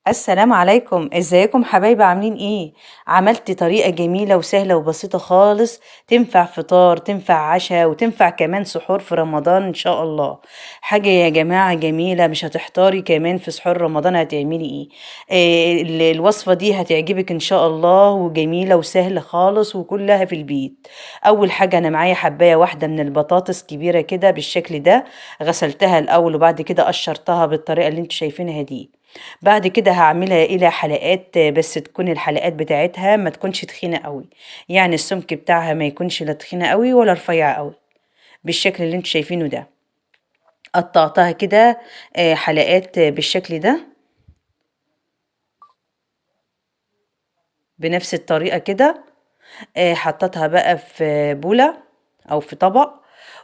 السلام عليكم، ازيكم حبايبي؟ عاملين ايه؟ عملت طريقة جميلة وسهلة وبسيطة خالص، تنفع فطار، تنفع عشاء، وتنفع كمان سحور في رمضان ان شاء الله. حاجة يا جماعة جميلة، مش هتحتاري كمان في سحور رمضان هتعملي ايه. الوصفة دي هتعجبك ان شاء الله، وجميلة وسهلة خالص وكلها في البيت. اول حاجة انا معايا حباية واحدة من البطاطس كبيرة كده بالشكل ده، غسلتها الاول وبعد كده قشرتها بالطريقة اللي انتوا شايفينها دي. بعد كده هعملها الى حلقات، بس تكون الحلقات بتاعتها ما تكونش تخينة قوي، يعني السمك بتاعها ما يكونش لا تخينة قوي ولا رفيعة قوي، بالشكل اللي انتوا شايفينه ده. قطعتها كده، حلقات بالشكل ده بنفس الطريقة كده. حطيتها بقى في بولة او في طبق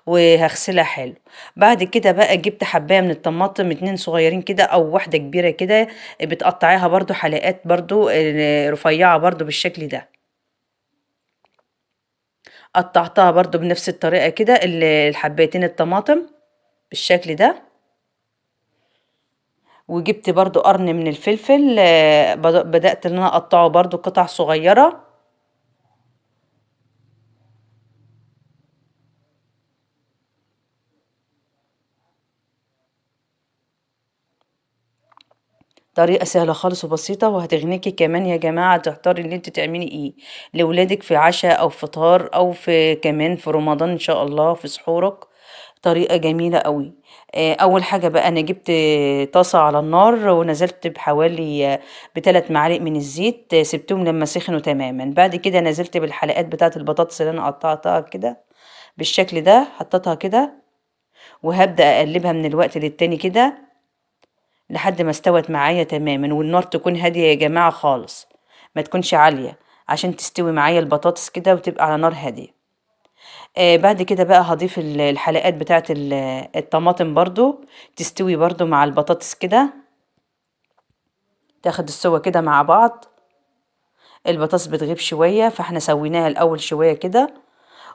وهغسلها حلو. بعد كده بقى جبت حباية من الطماطم، 2 صغيرين كده او واحدة كبيرة كده، بتقطعيها برضو حلقات برضو، رفيعة برضو بالشكل ده. قطعتها برضو بنفس الطريقة كده الحبايتين الطماطم بالشكل ده. وجبت برضو قرن من الفلفل، بدأت ان انا اقطعه برضو قطع صغيرة. طريقة سهلة خالص وبسيطة، وهتغنيكي كمان يا جماعة تحتاري ان انت تعملي ايه لولادك في عشاء او فطار او في كمان في رمضان ان شاء الله في سحورك. طريقة جميلة قوي. اول حاجة بقى انا جبت طاسة على النار ونزلت بحوالي بثلاث معالق من الزيت، سبتهم لما سخنوا تماما. بعد كده نزلت بالحلقات بتاعة البطاطس اللي انا قطعتها كده بالشكل ده، حطيتها كده، وهبدأ اقلبها من الوقت للتاني كده لحد ما استوت معايا تماما. والنار تكون هادية يا جماعة خالص، ما تكونش عالية عشان تستوي معايا البطاطس كده وتبقى على نار هادية. بعد كده بقى هضيف الحلقات بتاعت الطماطم برضو تستوي برضو مع البطاطس كده، تاخد السوا كده مع بعض. البطاطس بتغيب شوية فاحنا سويناها الأول شوية كده،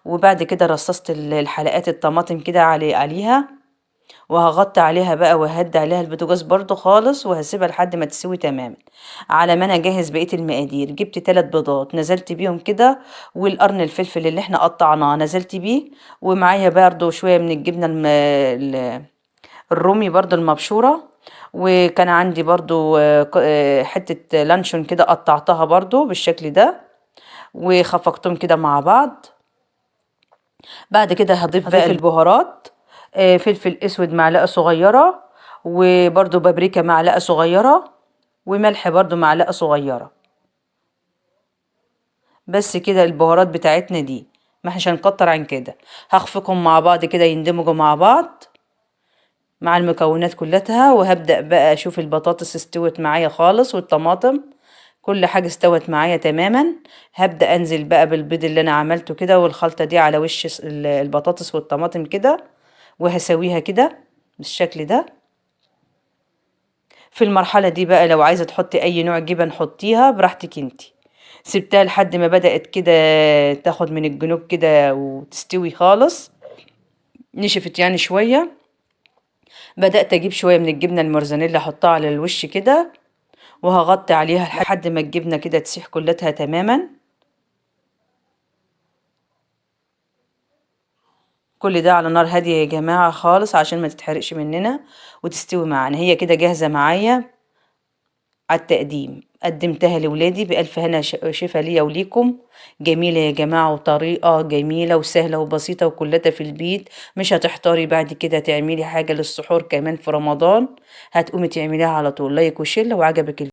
وبعد كده رصصت الحلقات الطماطم كده عليها، وهغطي عليها بقى وهدي عليها البوتاجاز برضو خالص، وهسيبها لحد ما تستوي تماما. على ما انا اجهز بقيه المقادير، جبت 3 بيضات نزلت بيهم كده، والقرن الفلفل اللي احنا قطعناه نزلت بيه، ومعايا برضو شويه من الجبنه الرومي برضو المبشوره، وكان عندي برضو، حته لانشون كده قطعتها برضو بالشكل ده، وخفقتهم كده مع بعض. بعد كده هضيف بقى هضيف البهارات، فلفل اسود معلقه صغيره، وبرضو بابريكا معلقه صغيره، وملح برضو معلقه صغيره. بس كده البهارات بتاعتنا دي، ما احناش هنكتر عن كده. هخفقهم مع بعض كده يندمجوا مع بعض مع المكونات كلها. وهبدأ بقى اشوف البطاطس استوت معايا خالص، والطماطم كل حاجة استوت معايا تماما. هبدأ انزل بقى بالبيض اللي انا عملته كده والخلطة دي على وش البطاطس والطماطم كده، وهسويها كده بالشكل ده. في المرحلة دي بقى لو عايزة تحطي اي نوع جبن حطيها براحتك انتي. سبتها لحد ما بدأت كده تاخد من الجنوب كده وتستوي خالص، نشفت يعني شوية. بدأت اجيب شوية من الجبنة الموزاريلا احطها على الوش كده، وهغطي عليها لحد ما الجبنة كده تسيح كلتها تماما. كل ده على نار هادية يا جماعة خالص عشان ما تتحرقش مننا وتستوي معانا. هي كده جاهزة معايا على التقديم. قدمتها لولادي بألف هنا شفا ليا وليكم. جميلة يا جماعة، وطريقة جميلة وسهلة وبسيطة وكلتها في البيت. مش هتحتاري بعد كده تعملي حاجة للسحور كمان في رمضان، هتقومي تعمليها على طول. like و share لو عجبك الفيديو.